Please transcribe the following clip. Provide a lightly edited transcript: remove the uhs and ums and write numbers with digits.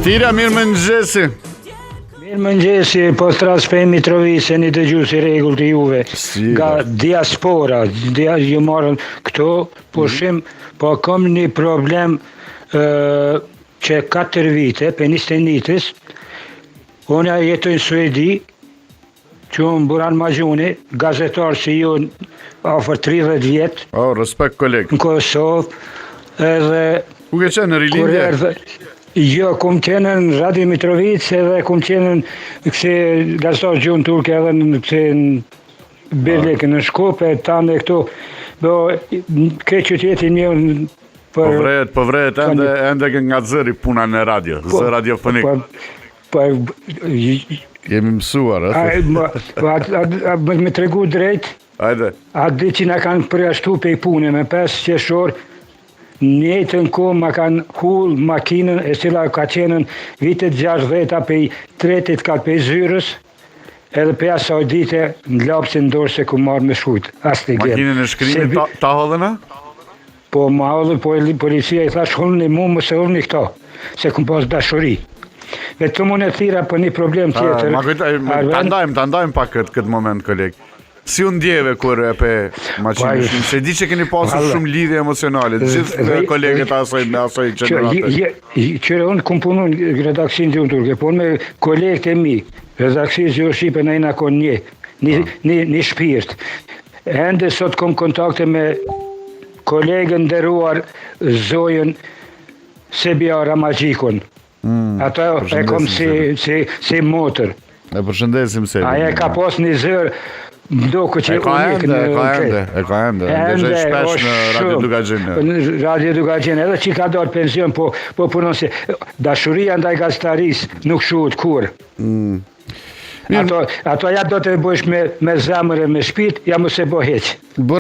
Tira, mirëmëngjesi. Mirëmëngjesi, pozdrav prej Mitrovice, një dëgjues i rregullt i juve. Si, Nga da. diaspora, dia, ju marrën këto pushim, po kam një problem ë, që 4 vite, për 21-ës, unë jetoj në Suedi, që unë Buran Maxhuni, gazetar si ju afër 30 vjet Oh, respekt koleg. në Kosovë, edhe Ku ke qenë në Kur rilindje? erdhe, jo, kum qenë në Radio Mitrovicë edhe kum qenë në kësi gazetar gjuhën turke edhe në kësi në Birlik në Shkup e tani këtu. Do ke qyteti një Po për vret, po vret, ende, ende ke nga zëri puna në radio, zë radiofonik. Po po Jemi mësuar, a, ë? ma, po, a, a, a, me, me tregu drejt, Hajde. atë ditë që na kanë përjashtu prej pune me 5 qershor, në njëjtën kohë ma kanë hull makinën e cila ka qenë në vitet 60-ta prej tretit kat prej zyrës, edhe prej asaj dite në lapsin dorë se ku marrë me shkujt, asnjë gjë. Makinën e shkrimit Se- ta, ta hodhën a? Po ma hodhën, po e- policia i thash hullni mu, mos e hullni këto, se kum pas dashuri. Vetëm unë e thira për një problem tjetër. Ma kujtoj, ma- ta Arben, ndajmë, ta ndajmë pak këtë këtë moment koleg. Si u ndjeve kur e pe makinën Po, e shkrimit? Se di që keni pasur Valla. shumë lidhje emocionale, të gjithë Dhe- kolegët asaj me asaj Që, gjenerate. je, je, që unë kum punu në redaksinë gjuhën turke, po unë me kolegët e mi, redaksinë gjuhën shqipe na jena kon një, një, një, një shpirt. Ende sot kom kontakte me kolegën nderuar Zojën Sebia Ramagjikun. Mm, Ato e kom si, si, si motër. E përshëndesim se. Aja e ka pas një zërë, m'doku që E ka unik ende, e në ka këtë. ende, e ka ende. Dëgjoj shpesh është në Radio shumë. Dukagjin. Në Radio Dukagjin, edhe që ka dalë pension, po, po punon se dashuria ndaj gazetarisë nuk shuhet kurrë. Mm. Mirë. Ato, ato ja do të bësh me, me zemër e me shpirt, ja mos e bë hiç.